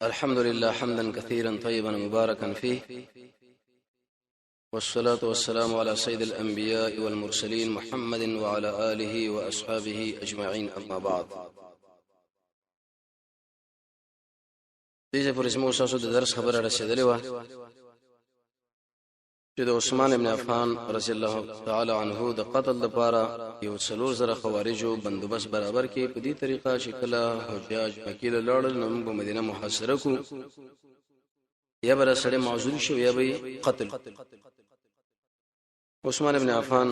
الحمد لله حمدا كثيرا طيبا مباركا فيه، والصلاة والسلام على سيد الأنبياء والمرسلين محمد وعلى آله وأصحابه أجمعين، أما بعد. دې ځای پورې زموږ ستاسو د درس خبره رسېدلې وه چې د عثمان ابن عفان رضی الله تعالی عنه د قتل لپاره یو 4000 خوارجو بندوبست برابر کې په دې طریقه چې کله حجاج مکې له لاړل نو موږ به مدینه محاصره کو، یا به سړی معذور شو یا به قتل. عثمان ابن عفان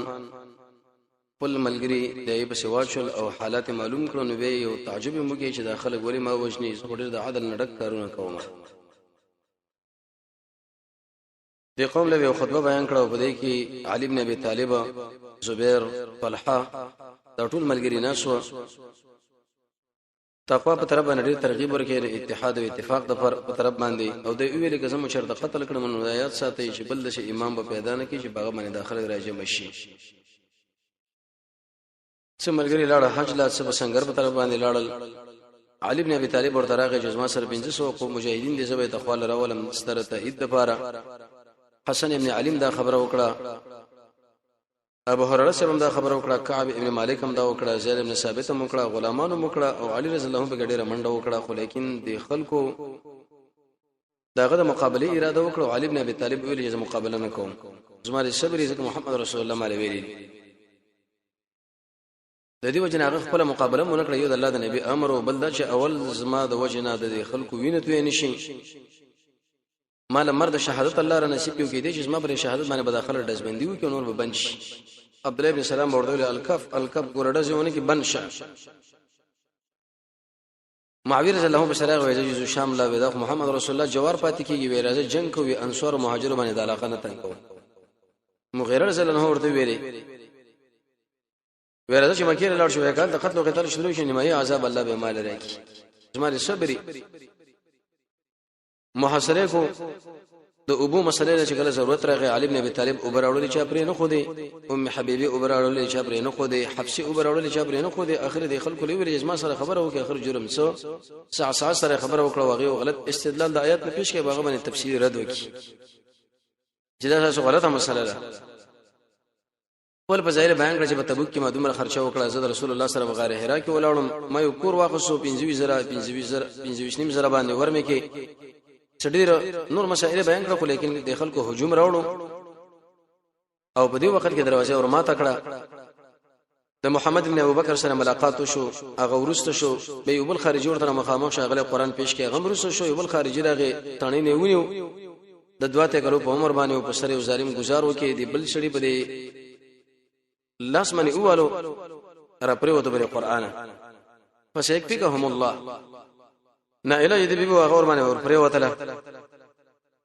خپل ملګری د یې پسې واچول او حالات معلوم کړو، نو بیا یو تعجب یې وکړ چې دا خلک ولې ما وژني، زه خو ډېر د عدل نه ډک کارونه کوم. د قوم له یو خطبه بیان کړه او په دې کې علي بن ابي طالب، زبیر، طلحه دا ټول ملګری ناس وو. تقوا په طرف باندې ډېر ترغیب ورکړي، د اتحاد او اتفاق د پر په طرف باندې، او د ویل کې زمو چرته قتل کړم نو یاد ساتي چې بل د شي امام به پیدا نه کی چې باغ باندې داخله راځي مشي. څه ملګری لاړ حج لا، څه بسنګر په طرف باندې لاړل. علي بن ابي طالب ورته راغی چې زما سره 500 قوم مجاهدین دي، زه به تخوال راولم ستره تایید د پاره. حسن ابن علي دا خبره وکړه، ابو هريره صاحب هم دا خبره وکړه، کعب ابن مالک هم دا وکړه، زید ابن ثابت هم وکړه، غلامانو هم وکړه، او علي رضی الله عنه په ډیره منډه وکړه، خو لیکن د خلکو داغه د مقابله اراده وکړه. علي ابن ابي طالب ویل چې مقابله نه کوم، زما د صبر ځکه محمد رسول الله مال ویلي. د دې وجه هغه خپل مقابله مونږ کړه، یو د الله د نبی امر او بل دا چې اول زما د وجه نه د خلکو وینې توې نشي، مال مرد شهادت الله را نصیب کیو کې دي چې زما پر شهادت باندې بداخله دزبندي وکي نور به بند شي. عبد الله بن سلام ورته ویل الکف الکف، ګورډه زونه کې بند شه. معاویه رضی الله عنه سره وایي چې شام لا ودا محمد رسول الله جوار پاتې کیږي، وی راځي جنگ کوي، انصار مهاجر باندې د علاقه نه تنگ کوي. مغیره رضی الله عنه ورته ویلي ویره چې مکه لاړ شو کال د قتل او قتال شروع شي، نیمایي عذاب الله به مال راکړي. زما صبري محاصره کو د ابو مسلې چې کله ضرورت راغی، علي بن ابي طالب اوبر اورل چې پرې نه خو دی، ام حبيبي اوبر اورل چې پرې نه خو دی، حفصي اوبر اورل چې پرې نه خو دی. اخر د خلکو لوي زما سره خبره وکړه، اخر جرم څو سع سره خبره وکړه، وغه غلط استدلال د آیات نه پیش کړي، باغ باندې تفسیر رد وکړي چې دا څه غلطه مسله ده. خپل په ظاهر بیان کړ چې په تبوک کې ما دومره خرچه وکړه، زه د رسول الله سره بغیر حرا کې ولاړم، ما یو کور واخصو 25000 25000 25.5 زره باندې ورمه کې ډېر نور مسائل بیان کړ، خو لیکن د خلکو هجوم راوړو او په دې وخت کې دروازه ور ماته کړه. د محمد ابن ابوبکر سره ملاقات وشو، هغه ورسته شو، به یو بل خارجي ورته مخامخ شو، هغه قرآن پیش کړ، هغه ورسته شو، یو بل خارجي راغی تڼې نه ونیو، د دوه ته کلو په عمر باندې او په سر یو ظالم گزار وکي، دی بل سړي په دې لاس باندې اوالو را پریوته پر قرآن فسيكفيكهم الله. نه اله دې بیبي هغه ور باندې ور پریوتله،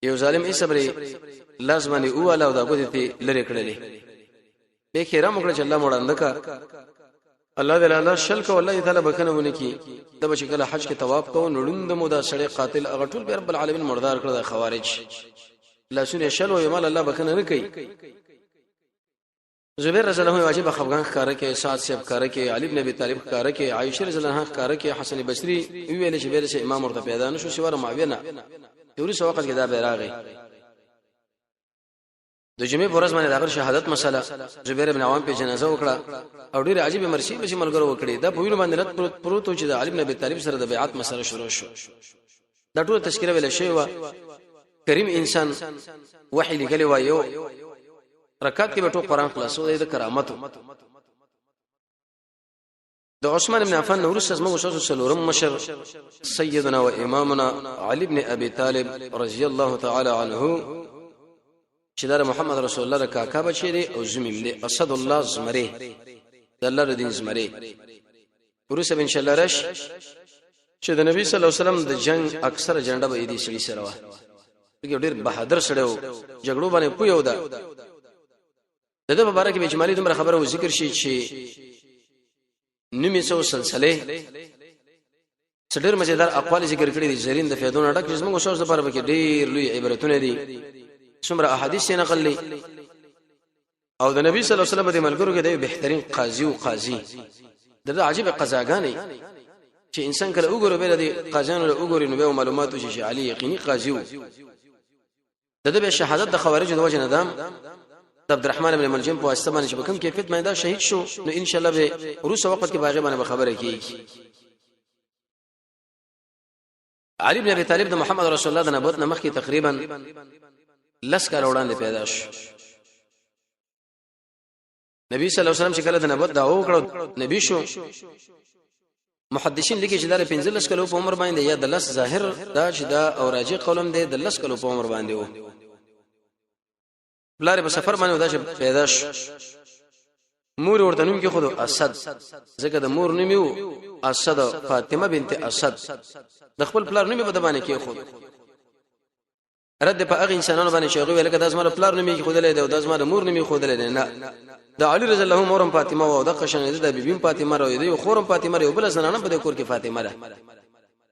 یو ظالم یې صبرې لاس باندې اواله او دا ګوتې ته لری کړلې، به خیره موږ چې الله مړاند کا الله دې الله شل کو، الله تعالی بخنه ونه کی. د بچ کله حج کې طواف کو نړوند مو دا سړی قاتل هغه ټول رب العالمین مردار کړ. د خوارج لاسونه شل او مال الله بخنه نه کوي. زبیر رضی الله عنه واجب خفغان ښکار کې، سعد صاحب ښکار کې، علي بن ابي طالب ښکار کې، عائشه رضی الله عنها ښکار کې، حسن بصري ویل چې بیرته امام ورته پیدا نشو سیوار معاویه نه یوري وخت کې دا بیراغی. د جمعې پر ورځ باندې د هغه شهادت مسله زبیر ابن عوام په جنازه وکړه او ډېر عجیب مرسي به ملګرو وکړي. دا په وینو باندې رد پروت چې د علي بن ابي طالب سره د بیعت مسله شروع شو. دا ټول تذکره ویل شوی و. کریم انسان وحی لیکلی و، یو رکعت کې به ټول قرآن خلاصو، د کرامتو. د عثمان بن عفان نورس زموږ شاسو سلورم مشر سیدنا و امامنا علی بن ابي طالب رضی الله تعالی عنه چې دا محمد رسول الله د کاکا بچی دی او زمیم دی، اسد الله زمری، د الله د دین زمری. ورسره ان شاء الله رش چې د نبی صلی الله علیه وسلم د جنگ اکثره جنډه به دې سړي سره وه، ډیر بهادر سړی و، جګړو باندې پوی و. ده د ده په باره کې به اجمالي دومره خبره و ذکر شي چې نومې څو سلسله څه ډېر مزیدار اقوال ذکر کړي دي، زرین د فیدونو ډک چې زموږ اوس لپاره پکې ډېر لوی عبرتونه دي. څومره احادیث یې نقل دي او د نبی صلی الله علیه وسلم د ملګرو کې د بهترین قاضي او قاضي د عجیب قضاګانې. چې انسان کله وګوره به د قاضیانو له وګوري نو به معلومات وشي چې علي یقیني قاضي وو. د ده به شهادت د خوارجو د وجه نه دام د عبدالرحمن بن ملجم په واسطه باندې چې په کوم کیفیت باندې دا شهید شو، نو ان شاء الله به وروسته وخت کې باغې باندې خبره کیږي. علي بن ابي طالب د محمد رسول الله د نبوت نه مخکې تقریبا لس کال وړاندې پیدا شو. نبی صلی الله علیه وسلم چې کله د نبوت دعوه وکړه نبی شو. محدثین لیکي چې دا 15 کلو په عمر باندې یا د لس، ظاهر دا چې دا او راجی قولم دی د لس کلو په عمر باندې وو. بلاره په سفر باندې دا چې پیدا شو، مور ورته نوم کې خود اسد، ځکه د مور نوم یو اسد، فاطمه بنت اسد، د خپل پلار نوم په د باندې کې خود. رد په هغه انسانانو باندې چې هغه ویل کده زما پلار نوم یې خودلې ده او د زما د مور نوم یې خودلې ده، نه، د علي رضی الله مورم فاطمه او د قشن د بیبیم فاطمه راوي دی، خورم فاطمه راوي، بل زنانه په کور کې فاطمه ده.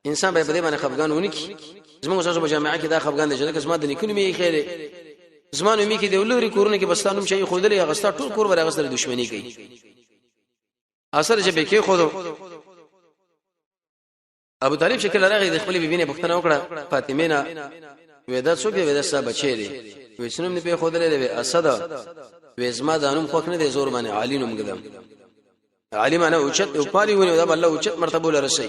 انسان به په دې باندې خفګان ونی کی. زموږ سره په جامعه کې دا خفګان دی چې زما د نیکونو مې خېره زما نوم کې دی ولوري کورونه کې بستانوم شي خودلې، هغه ټول کور ورغه سره دښمنی کوي. اثر چې به کې خودو ابو طالب شکل راغی، د خپل بیبي نه پوښتنه وکړه فاطمه نه، ودا څوک دی؟ ودا صاحب بچی دی. وې سنم نه په خودلې دی اسد. وې زما د نوم خوښ نه دی، زور باندې علی نوم ګدم. علی معنی اوچت او پالي ونی، دا الله اوچت مرتبه لرسي.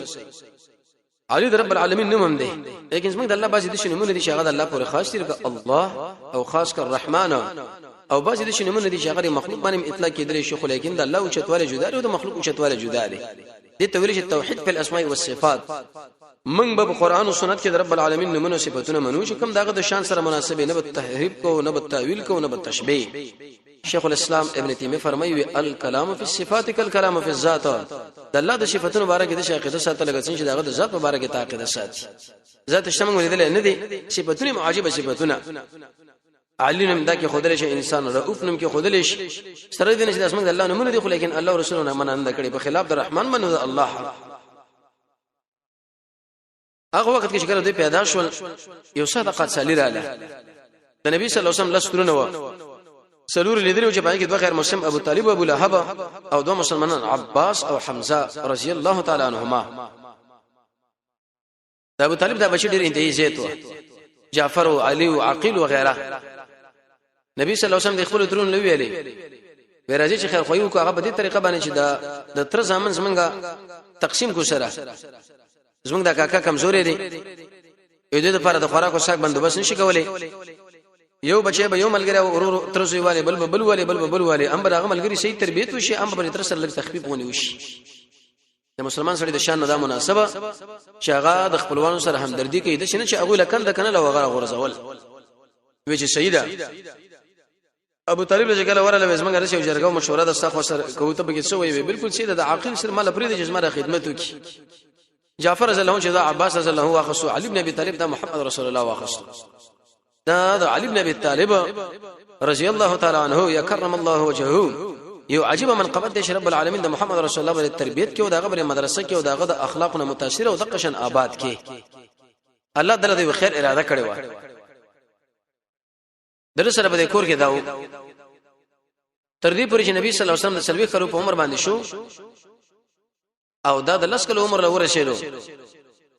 علی د رب العالمین نوم هم دی، لیکن زموږ د الله بعضې د نومونه دي چې هغه د الله پورې خاص دي، لکه الله او خاص کر الرحمن، او بعضې د نومونه دي چې هغه مخلوق باندې اطلاق کېدلی شي، خو لیکن د الله اوچتوالی جدا دی او د مخلوق اوچتوالی جدا دی. دې ته ویل شي توحید په الاسماء والصفات. موږ به په قران او سنت کې د رب العالمین نومونه او صفاتونه منو چې کوم داغه د شان سره مناسب، نه به تحریف کو، نه به تاویل کو، نه به تشبیه. شیخ الاسلام ابن تیمیه فرمایي وی الکلام فی الصفات کالکلام فی الذات. د الله د صفاتونو باره کې د عقیده ساتل لکه څنګه چې داغه د ذات په باره کې تعقیده ساتي. ذات شته موږ لیدل نه دي، صفاتونه عجیب صفاتونه. علی نوم دا کې خودل شي، انسان رؤوف نوم کې خودل شي، سره دې نه چې د اسمان د الله نومونه دي، خو لیکن الله رسول نه مننه کړي په خلاف د رحمان منو د الله. هغه وخت کې چې کله دوی پیدا شول، یو صدقه سالی رااله د نبی صلی الله علیه وسلم لسترونه و سلور لیدل چې پای کې دوه غیر مسلم ابو طالب او ابو لهب او دوه مسلمانان عباس او حمزه رضی الله تعالی عنهما. د ابو طالب دا بچی ډیر انتهایی زیات و، جعفر او علی او عقیل او غیره. نبی صلی الله علیه وسلم د خپل ترون لوی ویلې ورځي چې خیر خوایو کو هغه په دې طریقه باندې چې دا د تر زامن زمونږه تقسیم کو سره زمونږ د کاکا کمزوري دي، یو دې لپاره د خوراک او ساک بندوبست نشي کولای. یو بچی به یو ملګری او ورور تر زوی والي، بل بل والي، بل بل والي، ام به هغه ملګری صحیح تربیت وشي، ام به تر سره لږ تخفیف ونی وشي. د مسلمان سړي د شان نه دا مناسبه چې هغه د خپلوانو سره همدردي کوي، د شنه چې هغه لکن د کنه لوغه غورځول وی چې سیدا ابو طالب له جګله ورله وزمنګ رسې جرګه مشوره د سخت سره کوته به کې څه وي. بالکل سیدا د عاقل سره مال پرې د جزمه خدمت وکي. جعفر رضی الله عنه چې دا عباس رضی الله واخصو، علي بن ابي طالب دا محمد رسول الله واخصو. دا د علي بن ابي طالب رضی الله تعالی عنه یا کرم الله وجهه یو عجیب منقبت دی چې رب العالمین د محمد رسول الله باندې تربیت کې او دغه بر مدرسه کې او دغه د اخلاقونو متاثر او د قشن آباد کې الله تعالی د خیر اراده کړې و. در سره په کور کې داو تر دې پورې چې نبی صلی الله علیه وسلم د سلوي خلو په عمر باندې شو او دا د لس کلو عمر له ورسېدو،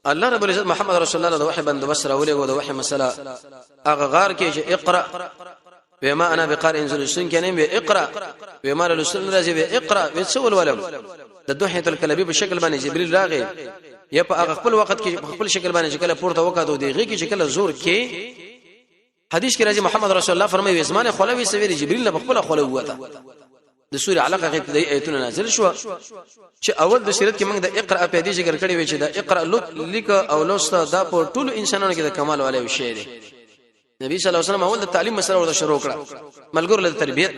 الله رب العزت محمد رسول الله د وحي بندوبست راولېږو. د وحي مسله هغه غار کې چې اقرا، وما انا بقارئ لسن کې نه وی اقرا، وما لسن راځي وی اقرا، وی څه ولولم. د دوحه الکلبی په شکل باندې جبريل راغی، یا په هغه خپل وخت کې په خپل شکل باندې چې کله پورته وکاتو دیغه کې چې کله زور کې. حدیث کې راځي محمد رسول الله فرمایي زمانه خلوي سویل جبريل نه خپل خلوي وته. د سورې علاقه کې ابتدایي آیتونه نازل شو چې اول د سورت کې موږ د اقرا په دې ذکر کړی وی چې د اقرا لیک او لوست دا په ټولو انسانانو کې د کمال والے شی دی. نبی صلی الله علیه وسلم اول د تعلیم مسله ورته شروع کړه، ملګرو له تربیت.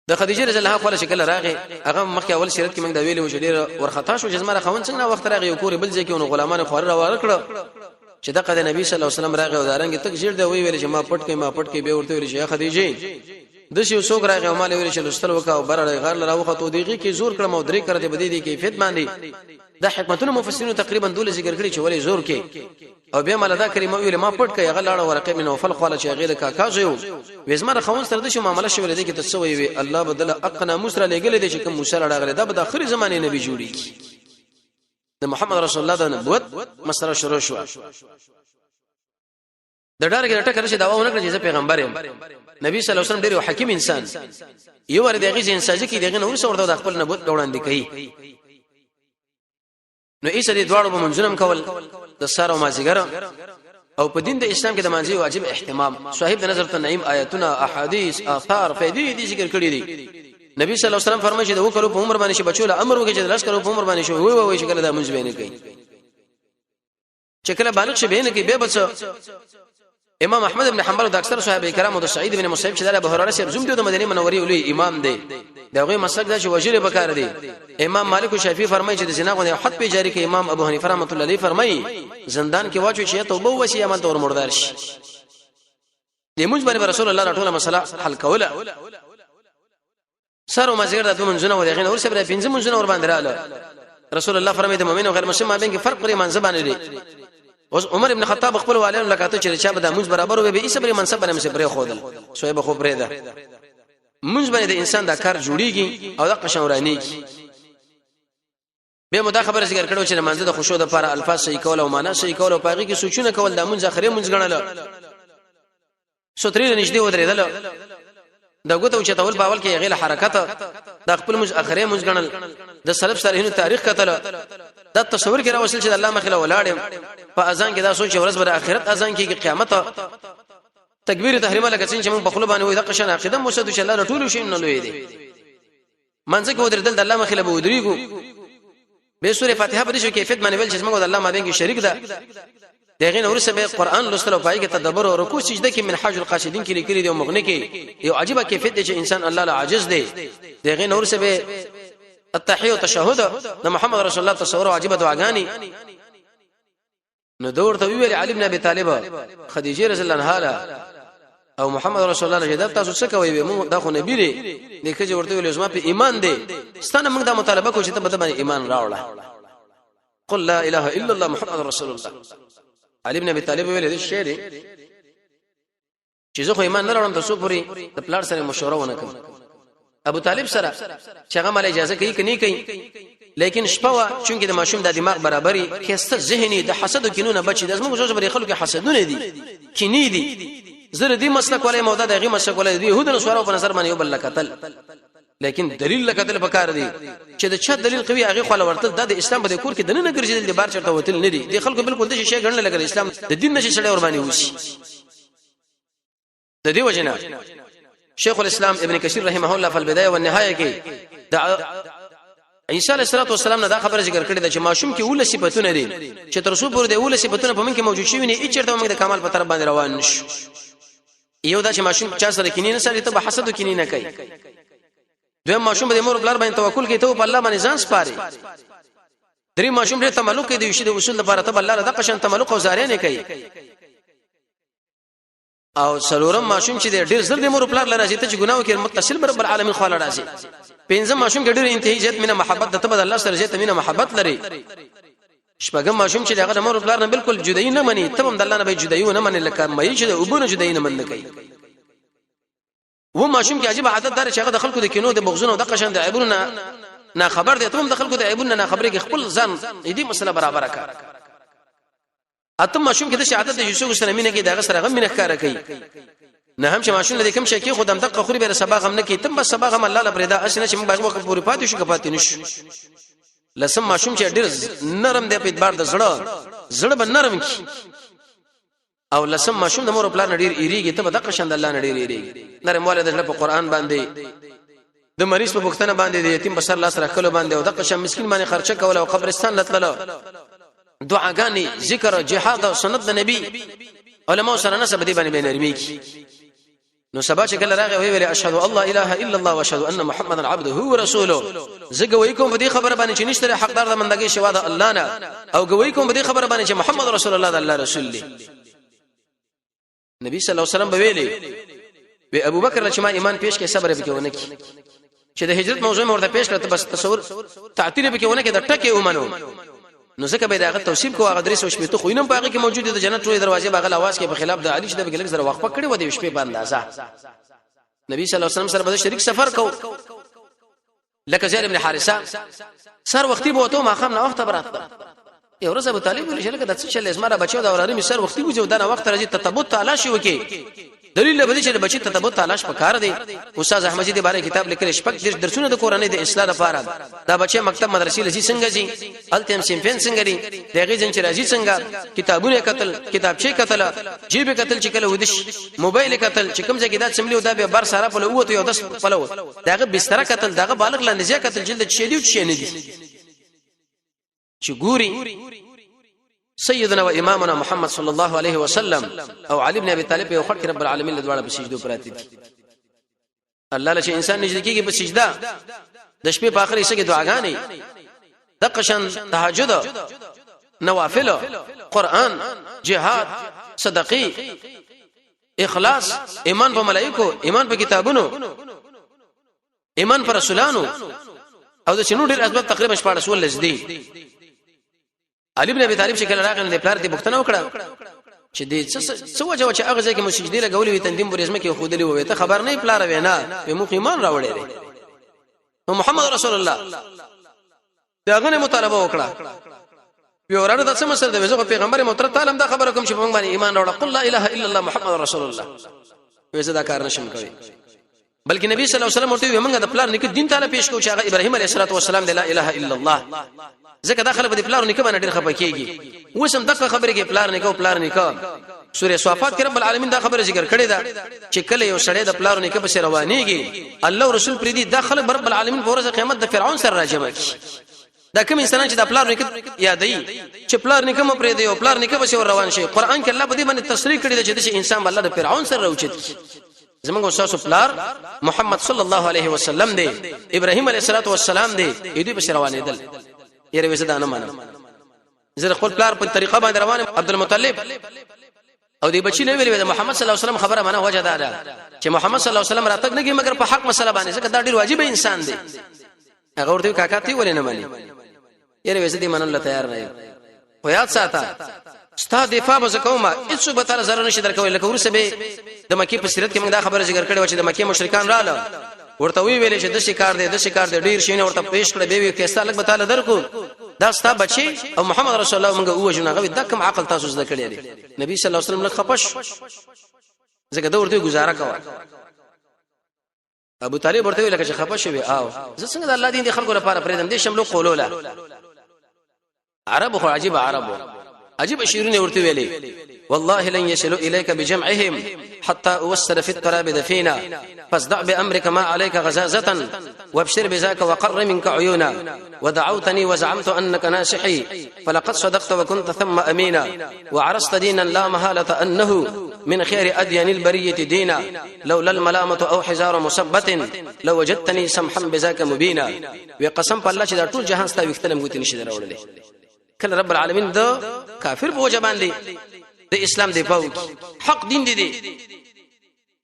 د خدیجه رضی الله عنها شکل راغی، هغه مخکې اول سیرت کې موږ دا ویلو چې ډیر ورخطا شو چې زمره خون څنګه وخت راغی، یو کور بل ځای کې نو غلامان خور را ورکړه چې دغه د نبی صلی الله علیه وسلم راغی او دارنګ تک ژر دی وی ویل چې ما پټ کې ما پټ کې به ورته ویل چې خدیجه د شي وسوک راغی او مال ویل چې لستل وکاو او بر غار لره وخته دیږي کې زور کړم او درې کړه دې بدی دي کیفیت باندې. د حکمتونو مفسرینو تقریبا دول ذکر کړی چې ولې زور کې او بیا مال دا کلمه ویل ما پټ کې هغه لاړه ورقه من نوفل خواله چې غیر کاکا زو وزمر خون سره د شو معاملې شو دې کې تسوي وی الله بدل اقنا موسی لګل دې چې کوم موسی راغله دا به د اخري زمانه نبی جوړیږي. د محمد رسول الله د نبوت مسله شروع شو. د ډار کې ټکر شي، دا ونه کړ چې زه پیغمبر یم. نبی صلی الله علیه وسلم ډېر حکیم انسان یو ور دغه ځین سازي کې دغه نور څور د خپل نبوت وړاندې کوي. نو ایسه دې دواړو به منځونم کول د سار او مازیګر، او په دین د اسلام کې د مانځي واجب اهتمام. صاحب د نظر ته نعیم آیاتونه، احادیث، آثار، فائدې دي ذکر کړی دي. نبی صلی الله علیه وسلم فرمایي چې د وکړو په عمر باندې شي بچو له امر وکړي، چې د لس کلو په عمر باندې شي وي وي چې کله د منځ به نه کوي، چې کله بالغ شي به نه کوي. به بچ امام احمد ابن حنبل د اکثر صحابه کرامو د سعید بن مسیب چې د ابو هريره صاحب زوم دی، د مدینه منورې لوی امام دی، دا غوي مسلک دا چې وجره بکار دی. امام مالک او شافعي فرمایي چې د زنا غو حد په جاری کې. امام ابو حنیفه رحمۃ الله علیه فرمایي زندان کې واچو چې توبه وسی عمل تور مردار شي. د موږ باندې رسول الله ټوله مسله حل کوله. سر او مازیګر د دوه منځونه و دغه نور سره پنځه منځونه ور باندې رااله. رسول الله فرمایي د مؤمن او غیر مسلمان بین کې فرق پرې منځ باندې دی. اوس عمر ابن خطاب خپل والین لکاته چې چا به د منځ برابر وي به ایسه پرې منصب باندې مې پرې خودل سوی به خو پرې ده. منځ باندې د انسان دا کار جوړیږي او د قشن ورانیږي. به مو دا خبره ذکر کړو چې منځ د خوشو د لپاره الفاظ صحیح کول او معنا صحیح کول او پاغي کې سوچونه کول د منځ اخري منځ غنل. سترې نږدې ودرېدل، د ګوتو چې تول باول کې غیله حرکت د خپل مز اخري مز غنل. د سلف صالحینو تاریخ کتل، دا تصور کې راوصل چې د الله مخې له ولاړم په اذان کې، دا سوچ ورځ بر اخرت اذان کې قیامت تکبیر تحریمه لکه څنګه چې موږ په خپل باندې وای د قشن عقیده مو ساتو چې الله ټول شي نه لوی دی. منځ کې ودرېدل، د الله مخې له ودرېګو به سوره فاتحه په دې شو کیفیت باندې ویل چې موږ د الله مابین کې شریک ده. دغه نور سره به قران لوستل او پای کې تدبر او رکوع سجده کې منهاج القاصدین کې لیکلي دي او مغنی کې یو عجیب کیفیت دی چې انسان الله له عاجز دی. دغه نور سره به التحیه او تشهد د محمد رسول الله تصور او عجیب دعاګانی. نو دور ته ویل علی بن ابي طالب خدیجه رضی الله عنها او محمد رسول الله جدا تاسو څه کوي؟ موږ دا خو نبی دی. د خځه ورته ویل زما په ایمان دی، ستنه موږ دا مطالبه کوو چې ته به باندې ایمان راوړه، قل لا اله الا الله محمد رسول الله. علي بن ابي طالب ویل دې شعر چې زه خو ایمان نه راوړم تر څو پورې د پلار سره مشوره ونه کوم، ابو طالب سره چې هغه مال اجازه کوي کني کوي. لیکن شپه وا چونکه د ماشوم د دماغ برابرۍ خسته ذهني د حسد او کینونه بچي د زموږ زوجبري خلکو حسدونه دي کینې دي. زره دې مسلک ولې موده دغه مسلک ولې دي يهودو نصارو په نظر باندې یو بل قتل، لیکن دلیل لکتل پکار دی چې د چا دلیل قوي هغه خو ورته. د اسلام په کور کې دنه ګرځیدل د بار چرته وتل نه دي. د خلکو بالکل د شي ګڼل لګل اسلام د دین نشي سړی ور باندې وسی. د دې وجنه شیخ الاسلام ابن کثیر رحمه الله په البدايه والنهايه کې د عیسی علیه السلام نه دا خبره ذکر کړې ده چې ماشوم کې ول صفاتونه دي چې تر څو پورې د ول صفاتونه په موږ کې موجود شي نه چیرته موږ د کمال په طرف باندې روان نشو. یو دا چې ماشوم چا سره کینی نه سره ته به حسد کینی نه کوي. دویم ماشوم به مور بلار باندې توکل کوي، ته په الله باندې ځان سپاري. درې ماشوم ډېر تملق کوي د یو شي د اصول لپاره، ته الله د قشن تملق او زارې نه کوي. او څلورم ماشوم چې ډېر زر د مور پلار لراځي ته چې ګناه وکړي متصل رب العالمین خو راځي. پنځم ماشوم کې ډېر انتهایی زیات مینه محبت د تبد الله سره زیات مینه محبت لري. شپږم ماشوم چې هغه د مور پلار نه بالکل جدایي نه مني، ته هم د الله نه به جدایي نه مني لکه مې چې د وبونو جدایي نه مني کوي. و ماشوم کې عجیب عادت دار چې هغه د خلکو د کینو د بغضونو د قشن د عیبونو نه خبر دی، ته هم د خلکو د عیبونو نه خبرې کې خپل ځان دې مسله برابر کړه. اتم ماشوم کې د عادت د یوسف سره مینه کې دغه سره غم مینه ښکارا کوي. نه هم چې ماشوم لدی کوم شي کې خدام دقه خوري به سبا غم نه کوي، تم بس سبا غم الله لپاره دا اسنه چې موږ باغ وخت پورې پاتې شو کپاتې نشو. لسم ماشوم چې ډیر نرم دی په اعتبار د زړه، زړه به نرم کی. او لسم ماشوم د مور پلار نه ډیر ایریږي، ته به دقه شند الله نه ډیر ایریږي. نرم والے د زړه په قران باندې، د مریض په پوښتنه باندې، د یتیم په سر لاس راکلو باندې، او دغه شان مسكين باندې خرچه کول او قبرستان لتلو، دعاګانې، ذکر، جهاد او سنت د نبی علماء سره نسب دی باندې نرمي کی. نو سبا چې کله راغی وی ویل اشهد الله اله الا الله واشهد ان محمدا عبده ورسوله. زه ګوي کوم په دې خبره باندې چې نشته حقدار د مندګي شوا د الله نه، او ګوي کوم په دې خبره باندې چې محمد رسول الله د الله رسول دی. نبی صلی الله علیه وسلم به ویلي وی ابو بکر چې ما ایمان پیش کې صبر به کې ونه کی، چې د هجرت موضوع مې ورته پیش کړ ته بس تصور تعطیل به کې ونه کې د ټکه ومنو. نو ځکه به داغه توصیف کو هغه درې سو شپې ته خو اینم پاګه کې موجود دي د جنت ټول دروازې باغل आवाज کې په خلاف د علی چې د بګلک سره وقفه کړې و د شپې په اندازه. نبی صلی الله علیه وسلم سره به شریک سفر کو. لکه زید ابن حارثه سر وختي بوته ما خام نه وخت براته. یو ورځ ابو طالب ویل چې لکه د څه چل زما را بچو دا وراره می سر وختي وځي دا نه وخت راځي تثبت تلاش وکي. دلیل به دې چې بچی تثبت تلاش پکار دی. استاد احمدی دې باره کتاب لیکل، شپږ درسونه د کورنۍ د اصلاح لپاره. دا بچی مکتب مدرسې لسی څنګه زی، الته هم سیمفین څنګه دی، دغه ځین چې راځي څنګه، کتابونه قتل، کتابچه قتل، جیب قتل، چې کله ودش موبایل قتل، چې کوم ځای کې دا سملی او دا به بر سره په لوته یو دس په لو، دغه بستر قتل، دغه بالغ لاندې ځای قتل، جلد چې دی چې نه دی چې ګوري. سیدنا و امامنا محمد صلی الله علیه وسلم او علی بن ابي طالب یو خړ رب العالمین له دواړه په سجدو پراته دي. الله له انسان نږدې کیږي په سجده، د شپې په اخري حصہ کې دعاګانې، د قشن تهجد، نوافل، قران، جهاد، صدقې، اخلاص، ایمان په ملائکو، ایمان په کتابونو، ایمان پر رسولانو او د شنو ډیر اسباب تقریبا 14 ول دي. علي بن ابي طالب چې کله راغی نو د پلار ته پوښتنه وکړه چې دې څه وجه چې هغه ځای کې مسجدې لګولې وي، تندیم پرې کې خودلې وي، ته خبر نه پلار وینا په مخ ایمان راوړې دي نو محمد رسول الله دا غنه مطالبه وکړه. یو وراره د څه مسله ده؟ زه پیغمبر محترم تعالی دا خبره کوم چې په موږ باندې ایمان راوړه، قل لا اله الا الله محمد رسول الله. وې زه دا کار نشم کوي، بلکې نبی صلی الله علیه وسلم ورته وی موږ د پلار نیکه دین تعالی پیش کو چې هغه ابراهیم علیه السلام د لا اله الا الله. ځکه داخله په پلار نیکه باندې ډیر خپه کیږي. وسم دغه خبره کې پلار نیکه او پلار نیکه، سورې صافات کې رب العالمین دا خبره ذکر کړې ده چې کله یو سړی د پلار نیکه په سر روانيږي، الله رسول پرې دی داخله رب العالمین په ورځ قیامت د فرعون سره راجمع کی. دا کوم انسانان چې د پلار نیکه یادوي چې پلار نیکه مو پرې دی او پلار نیکه به روان شي، قران کې الله په دې باندې تصریح کړی دی چې انسان به الله د فرعون سره راوچت کی. زمونږ استاد پلار محمد صلی الله علیه وسلم دی، ابراهیم علیه السلام دی، دې په روانې دل یره وسه دا نه منم، زه خپل پلار په طریقه باندې روان. عبد المطلب او دی بچی نه ویل د محمد صلی الله علیه وسلم خبره منه، وجه دا ده چې محمد صلی الله علیه وسلم راتګ نه کی مګر په حق مسله باندې، ځکه دا ډیر واجب انسان دی. هغه ورته کاکا تی ولې نه مانی؟ یره وسه دې منل تیار نه یم، خو یاد ساته ستا دفاع به کوم، هیڅ به تعالی zarar نشي درکوي. لکه ورسره به د مکی په سیرت کې موږ دا خبره ذکر کړې و چې د مکی مشرکان رااله ورته وی ویل چې د شکار دی، د شکار دی، ډیر شي ورته پیش کړ، به وی کېستا لګ به تعالی درکو دا ستا بچي او محمد رسول الله موږ وژنه غوي. دا کوم عقل تاسو زده کړی دی؟ نبی صلی الله علیه وسلم لږ خپش ځکه دا ورته گزاره کوه. ابو طالب ورته ویل چې خپه شوی او زه څنګه د الله دین د خلکو لپاره پرېدم دې شملو قولوله. عرب خو عجیب عرب، عجیب شعرونه ورته ویلي، والله لن يصلوا اليك بجمعهم حتى اوسر في التراب دفينا، فاصدع بامرك ما عليك غزازه وابشر بذاك وقر منك عيونا، ودعوتني وزعمت انك ناصحي فلقد صدقت وكنت ثم امينا، وعرست دينا لا محاله انه من خير ادين البريه دينا، لولا الملامه او حزار مثبت لوجدتني سمحا بذاك مبينا. وقسم په الله چې دا ټول جهان ستا وختلم ګوتې نشي دراوړلې. کله رب العالمین د کافر په وجه باندې د اسلام دی پاو کی حق دین دی دی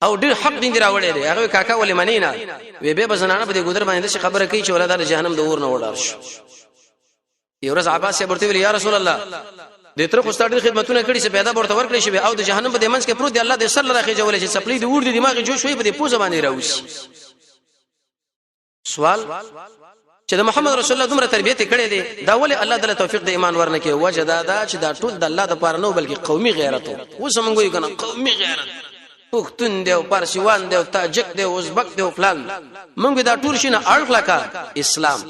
او ډیر حق دین دی راوړی دی. هغه کاکا ولې منی نه وی به بزنانه په دې ګودر باندې چې خبره کوي چې ولا د جهنم د اور نه وډار شو. یو ورځ عباس یې ورته ویل یا رسول الله د تر خو ستاسو خدمتونه کړي چې پیدا ورته ورکړي شي او د جهنم په دې منځ کې پروت دی، الله دې سر راخې جوړ شي، سپلې دی اور دی دماغ جوش وي په دې پوزه باندې راوسی. سوال چې د محمد رسول الله دومره تربیت کړې دي دا ولې الله تعالی توفیق د ایمان ورنکې؟ وجه دا ده چې دا ټول د الله د پاره نه بلکې قومي غیرت و. زمونږ یو کنه قومي غیرت، پښتون دی او پارسیوان دی او تاجک دی او ازبک دی او فلان، مونږ دا ټول شینه اړخ لکه اسلام.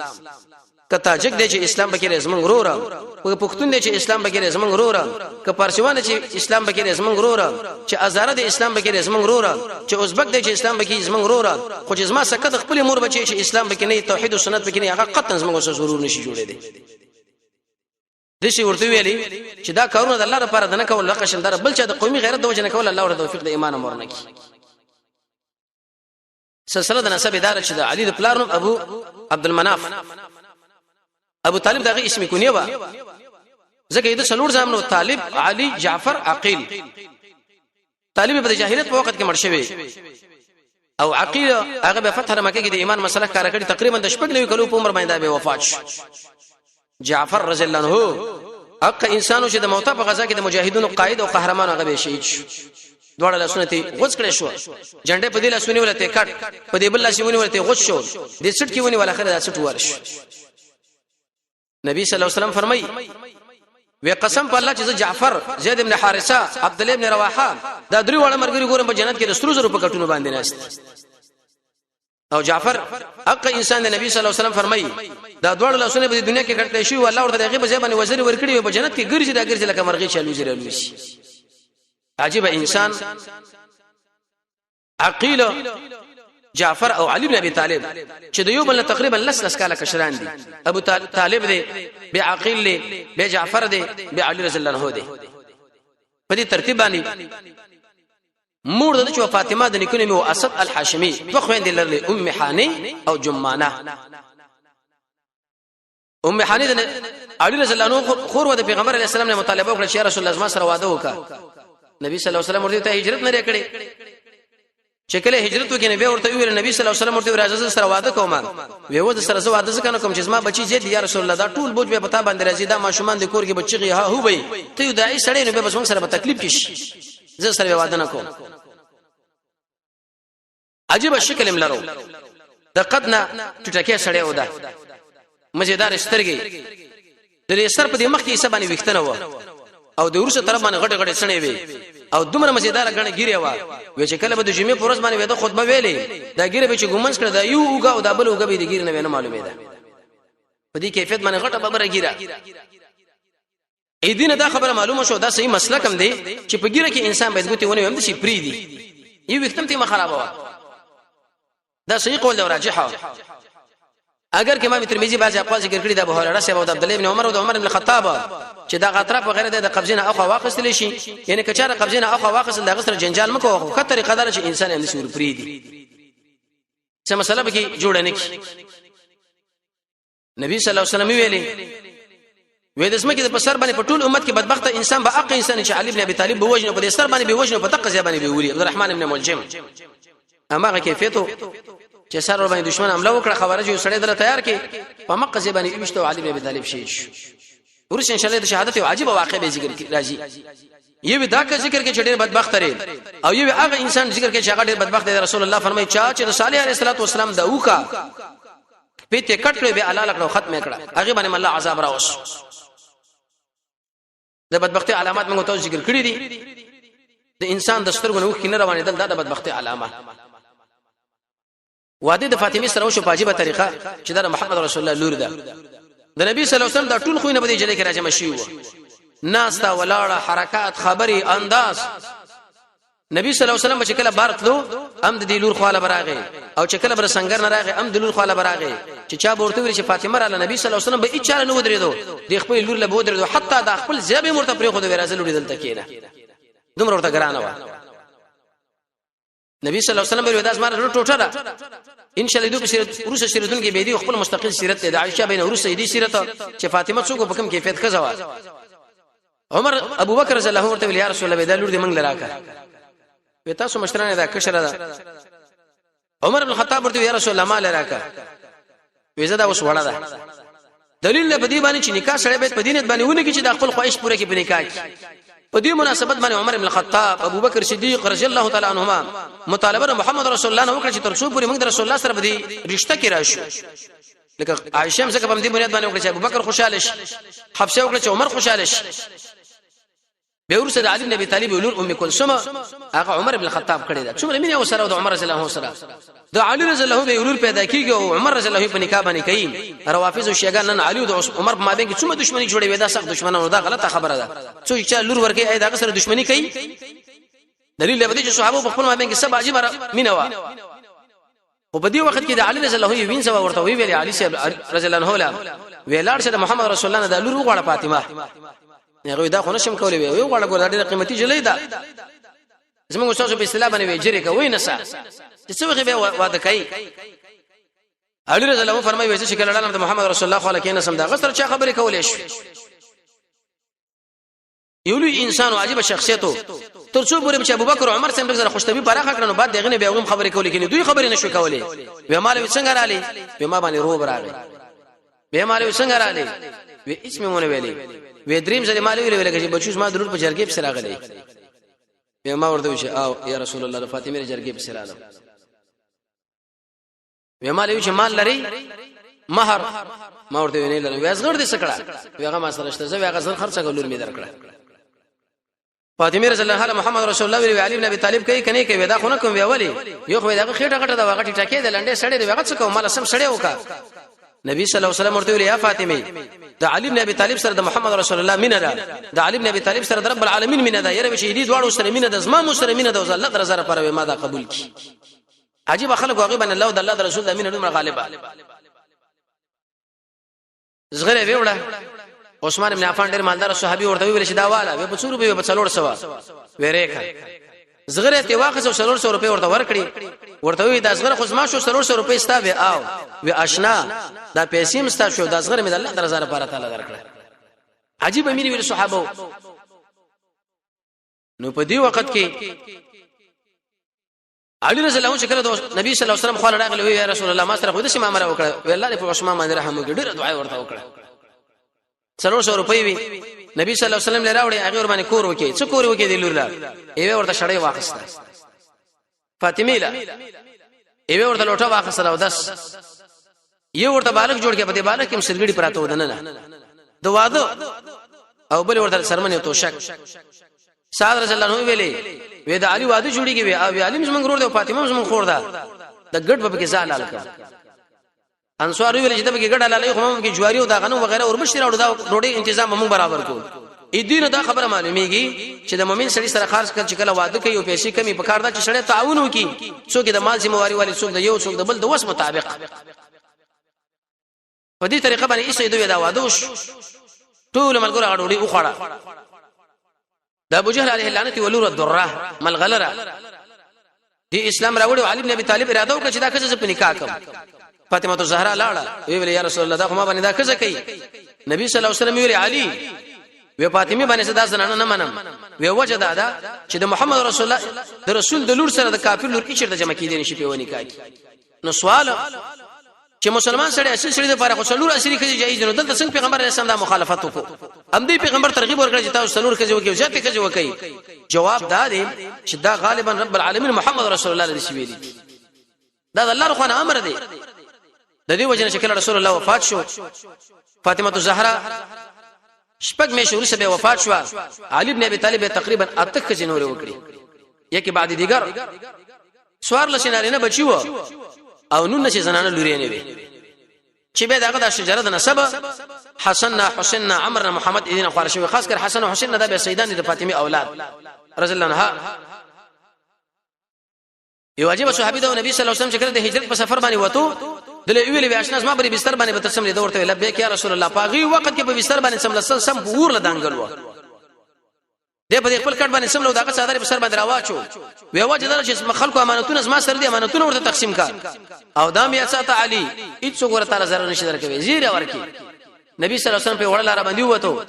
که تاجک دی چې اسلام پکې لري زمونږ وروره، که پښتون دی چې اسلام پکې لري زمونږ وروره، که پارسیوان چې اسلام پکې لري زمونږ وروره، چې ازاره دی اسلام پکې لري زمونږ وروره، چې ازبک دی چې اسلام پکې زمونږ وروره، خو چې زما سکه د خپل مور بچي چې اسلام پکې نه، توحید او سنت پکې نه، هغه قطعا زمونږ سره ضرور نشي جوړې دي. د شي ورته ویلي چې دا کارونه د الله لپاره د نه کول لکه شندره بل چې د قومي غیرت د وجه نه کول، الله ورته توفیق د ایمان امر نه کی. سلسله د نسب اداره چې د علي د پلار نوم ابو عبد المناف، ابو طالب دغه اسم کونیه و، ځکه د څلور زامنو طالب، علي، جعفر، عقیل. طالب په جاهلیت په وخت کې مړ شوی او عقیل هغه به فتح مکه کې د ایمان مسله کار کړی، تقریبا د 96 کلو په عمر باندې به وفات شو. جعفر رضی الله عنه حق انسانو چې د موته په غزا کې د مجاهدونو قائد او قهرمان هغه به شهید شو. دواړه لاسونه ته غوڅ کړی شو، جنډه په دې لاسونه ولته کټ، په دې بل لاس ونیول ته غوڅ شو، دې څټ کې ونیول، اخر دا څټ ورش. نبی صلی الله علیه وسلم فرمای، وی قسم په الله چې جعفر، زید ابن حارثه، عبد الله ابن رواحه، دا درې واړه مرګري ګورم په جنت کې د سرو زرو په کټونو باندې ناست. او جعفر حق انسان د نبی صلی الله علیه وسلم فرمایي، دا دواړه لاسونه په دنیا کې کټل شي او الله ورته دغه په ځای باندې وزر ورکړي، په جنت کې ګرځي دا ګرځي لکه مرغۍ چې الوزي الوزي. عجیب انسان عقیل، جعفر او علی بن ابي طالب چې د یو بل تقریبا لس لس کاله کشران دي. ابو طالب دی، به عقیل دی، به جعفر دی، به علی رضی الله عنه دی. په دې ترتیب باندې مور د چې فاطمه د نیکونو مو اسد الحاشمي، دوه خويندې لرلې، ام حانی او جمانه. ام حانی د علی رضی الله عنه خور و، د پیغمبر علی السلام نه مطالبه وکړه چې رسول الله زما سره واده وکړه. نبی صلی الله علیه وسلم ورته ته هجرت نه کړې، چې کله هجرت وکړي نبی ورته ویل، نبی صلی الله علیه وسلم ورته راځه سره واده کوم. وی و سره زه واده ځکه نه کوم چې زما بچی زید، یا رسول الله دا ټول بوج به پتا باندې راځي، دا ماشومان د کور کې بچی ها هو وي، ته یو داعی سړی نو به بس موږ سره په تکلیف کې شي، زه سره واده نه کوم. عجیب شکل هم لرو، د قد نه ټټکه سړی و، ده مزیدار سترګې، د دې سر په دې مخ کې څه باندې وښتنه و او د ورسره طرف باندې غټه غټه سنې وي او دومره مزیدار غنه ګیره و. وی چې کله به د جمعې پر ورځ باندې وې د خطبه ویلې، دا ګیره به چې ګومنس کړه، دا یو اوګه او دا بل اوګه به د ګیره نه نه معلومه ده. په دې کیفیت باندې غټه ببره ګیره. اې دینه دا خبره معلومه شو، دا صحیح مسلک هم دی چې په ګیره کې انسان باید ګوتې ونه هم د شي پری دی، یو وختم ته مخرابه وا. دا صحیح قول دی راجحه. اگر کې امام ترمذی بعضی اقوال ذکر کړي، د ابو هريره صاحب او د عبد الله ابن عمر او د عمر ابن الخطاب، چې دا غطرف وغیرہ د قبضې نه اخوا واخستل شي، یعنی کچاره قبضې نه اخوا واخستل د غسر جنجال مکو، خو خطر قدر چې انسان هم سور پری دی، څه مسله به کې جوړ نه کی. نبی صلی الله علیه وسلم ویلي، وې د سمکه په سر باندې په ټول امت کې بدبخت انسان به اق انسان چې علي ابن ابي طالب به وجنه، په دې سر باندې به وجنه، په تقه باندې به ولي عبد الرحمن ابن ملجم. هماغه کیفیتو چې سر ور باندې دشمن حمله وکړه، خوارج یو سړی دله تیار کې په مکه ځای باندې وشته، علي ابن ابي طالب شهید شو. ورسره ان شاء الله د شهادت یو عجیب واقع به ذکر راځي. یو دا که ذکر کې چې ډېر بدبخت لري او یو هغه انسان ذکر کې چې هغه ډېر بدبخت دی. رسول الله فرمایي، چا چې صالح علیه الصلاه والسلام دا وکا پیته کټ کړو به الله لکړو ختم کړه، هغه باندې الله عذاب راوس. د بدبختی علامات موږ ته ذکر کړی دي. د انسان د سترګو نوخ کې نه روانې دل، دا د بدبختی علامه. واده د فاطمه سره وشو په عجیبه طریقه چې دا محمد رسول الله لور ده. د نبی صلی الله علیه وسلم دا ټول خوینه په دې جلې کې راجمع شي وو، ناستا ولاړه، حرکات، خبري، انداز. نبی صلی الله علیه وسلم چې کله بار تلو ام د دې لور خواله براغه، او چې کله بر سنگر نه راغی ام د لور خواله براغه. چې چا ورته ویل چې فاطمه را نبی صلی الله علیه وسلم به هیڅ نه ودرېدو، د خپل لور له ودرېدو، حتی د خپل زیبه مرته پرې خو د ورازه لوري دلته کېنه، دومره ورته ګرانه و. نبی صلی الله علیه وسلم به داس مار ټوټه ده. ان شاء الله دوی په سیرت ورسره سیرتون کې به دی خپل مستقل سیرت ده، د عائشه بین ورسره دی سیرت چې فاطمه څوک په کوم کیفیت خزوا. عمر ابو بکر رضی الله عنه ورته ویل، یا رسول الله دا لور دې موږ لراکه. وی تاسو مشرانه دا کشره ده. عمر بن الخطاب ورته یا رسول الله ما لراکه. وی زه دا اوس وړه ده. دلیل له بدی باندې چې نکاح سره به په دینت باندې ونه کې چې د خپل خواهش پوره کې په نکاح کې. په دې مناسبت باندې عمر بن الخطاب، ابو بکر صدیق رضی الله تعالی عنهما مطالبه محمد رسول الله نو وکړه چې تر څو پورې موږ د رسول الله سره به دې رشتہ کې راشو. لکه عائشه هم ځکه په دې بنیاد باندې وکړه چې ابو بکر خوشاله شي، حفصه وکړه چې عمر خوشاله شي. به ورسره د علي بن ابي طالب لور ام کلثوم هغه عمر بن الخطاب کړی دا، څومره مینه وسره د عمر رضی الله عنه سره. د علي رضی الله عنه به لور پیدا کیږي او عمر رضی الله عنه په نکاح باندې کوي. روافض او شیعاګان نن علي او د عمر په مابین کې څومره دښمنی جوړوي، دا سخت دښمنان، دا غلطه خبره ده. څوک چې لور ورکه ای دا سره دښمنی کوي، دلیل دی چې صحابه په خپل مابین کې سب عجیب مینه وا. خو په دې وخت کې د علي رضی الله عنه وینځه ورته وی ویل، علي صاحب رضی الله عنه لا ویلاړ شه د محمد رسول الله نه د لور وغواړه فاطمه. هغه دا خو نشم کولای، وی وغواړه ګور ډېره قیمتي جلې ده، زموږ استاد په اصطلاح باندې وی جری کوي نه سا چې څه وخت به واده کوي. علي رضی الله عنه فرمایي، وی چې کله لاړم د محمد رسول الله خو لکه نه سم دا غسر چا خبرې کولې شو. یو لوی انسان او عجیب شخصیت، تر څو پورې چې ابوبکر عمر سم سره خوشتبي پراخه کړنو بعد دغه نه بیا هم خبرې کولې کینې دوی خبرې نشو کولې. وی مال څنګه رالی؟ وی ما باندې روب راغی. وی مال څنګه رالی؟ وی اسم مونږ ویلې. وی دریم ځل مال ویلې لکه چې بچو ما ضرور په جرګې په راغلی. بیا ما ورته وی او یا رسول الله د فاطمه جرګې په سره راغلم. وی ما له چې مال لري مہر، ما ورته وی نه لرم. وی زغر دې سکړه، وی هغه ما سره شته، زه وی هغه زر خرڅه ګلور می درکړه. فاطمه رضی الله عنها محمد رسول الله وی علي بن ابي طالب کوي کني کوي؟ دا خو نه کوم. وی ولی؟ یو خو دا خېټه غټه دا غټه ټکه د لنډې سړې دی، هغه څه کوم، مال سم سړې وکا. نبی صلی الله علیه وسلم ورته ویل یا فاطمه، د علي بن ابي طالب سره د محمد رسول الله مینه ده، د علي بن ابي طالب سره د رب العالمین مینه ده، یره چې دې دواړو سره مینه ده، زما مو سره مینه ده، الله درزره پر ما دا قبول کی. عجیب خلک هغه باندې الله او د الله د رسول د مینه دومره غالبه. زغره ویوړه، عثمان ابن عفان ډیر مالدار صحابي ورته ویل چې دا والا وی په څو روپې؟ په 400. ویریکا زغره ته واخص او 400 روپې ورته ورکړي. ورته وی دا زغره خو زما شو، 400 روپې ستا. به او وی اشنا دا پیسې مستا شو، دا زغره مې د الله درزه لپاره تعالی درکړه. عجیب امیر ویل صحابه. نو په دې وخت کې علي رضی الله عنه چې کله د نبی صلی الله علیه وسلم خو راغلی، وی یا رسول الله، ما سره خو د سیمه امر وکړه. وی الله دې په عثمان باندې رحم وکړي، ډیره دعا ورته وکړه. 400 روپۍ وی نبی صلی الله علیه وسلم لراوړي، هغه ور باندې کور وکي. څه کور وکي؟ دی لور لا ایوه ورته شړې واخسته، فاطمه لا ایوه ورته لوټه واخسته، او دس یو ورته بالک جوړ کې، په دې بالک کې مسرګړي پراته ودنه نه د واده، او بل ورته سرمن توشک. سعد رضی الله عنه ویلې وې د علي واده جوړیږي، وی او علي زمونږ ورور دی، فاطمه زمونږ خور ده، د ګډ په کې ځال الکم. انصار ویل چې د کې ګډ لاله خو مونږ کې جواری او دا غنم وغیرہ وربشي راوړو، دا ډوډۍ انتظام مونږ برابر کو. اې دین دا خبره معلومیږي چې د مؤمن سړي سره خاص کر چې کله واده کوي او پیسې کمی په کار ده چې سړی تعاون وکړي، څوک د مال ذمہواری والی، څوک د یو، څوک د بل د وس مطابق. په دې طریقه باندې ایسه دوی دا واده وش، ټول ملګرو هغه ډوډۍ وخوړه. د ابو جهل علیه لعنت ولور الدره ملغلره دی اسلام راوړو. علي بن ابي طالب اراده وکړه چې دا ښځه په نکاح کوم. فاطمه الزهرا لاړه، وی ویل یا رسول الله، دا خو ما باندې دا ښځه کوي. نبی صلی الله علیه وسلم ویل علي، وی فاطمه باندې صدا زنانه نه منم. وی وجه دا ده چې د محمد رسول الله د رسول د لور سره د کافر لور هیڅ د جمع کیدې نشي په ونی کاږي. نو سوال چې مسلمان سره اصل سړي د پاره خو څلور اصلي خزي جایز نو دلته څنګه پیغمبر اسلام دا مخالفت وکړو؟ ام دې پیغمبر ترغیب ورکړ چې تاسو څلور خزي وکړي، زیات خزي وکړي. جواب دا دی چې دا غالبا رب العالمین محمد رسول الله علیه ویلي، دا د الله رخوانه امر دی. د دې وجه چې کله رسول الله وفات شو، فاطمه الزهرا شپږ میاشتې وروسته به وفات شو، علي بن ابي طالب تقریبا اته خزي نور وکړي، یکی بعد دیګر سوار لسی نارینه بچی وو او نون نشي زنانه لوري نه وي چې به دغه د شجره د نسب حسن نه حسین نه عمر نه محمد دین خوار شوی، خاص کر حسن او حسین نه د به سیدان د فاطمه اولاد رضی الله عنها. یو عجیب صحابي د نبی صلی الله علیه وسلم چې کله د هجرت په سفر باندې وته، دله ویلې وی اشناس ما بری بستر باندې به تسم لیده. ورته لبیک یا رسول الله. پاغي وخت کې په بستر باندې سم لسل سم ور لدانګل و دی، په خپل کټ باندې سم لو دغه څادر په سر باندې راواچو. وی وجه دا چې خلکو امانتونه زما سره دي، امانتونه ورته تقسیم کا، او دا مې اساته علي هیڅ ورته تعالی زره نشي درکوي زیره ورکی. نبی صلی الله علیه وسلم په وړه لار باندې وته،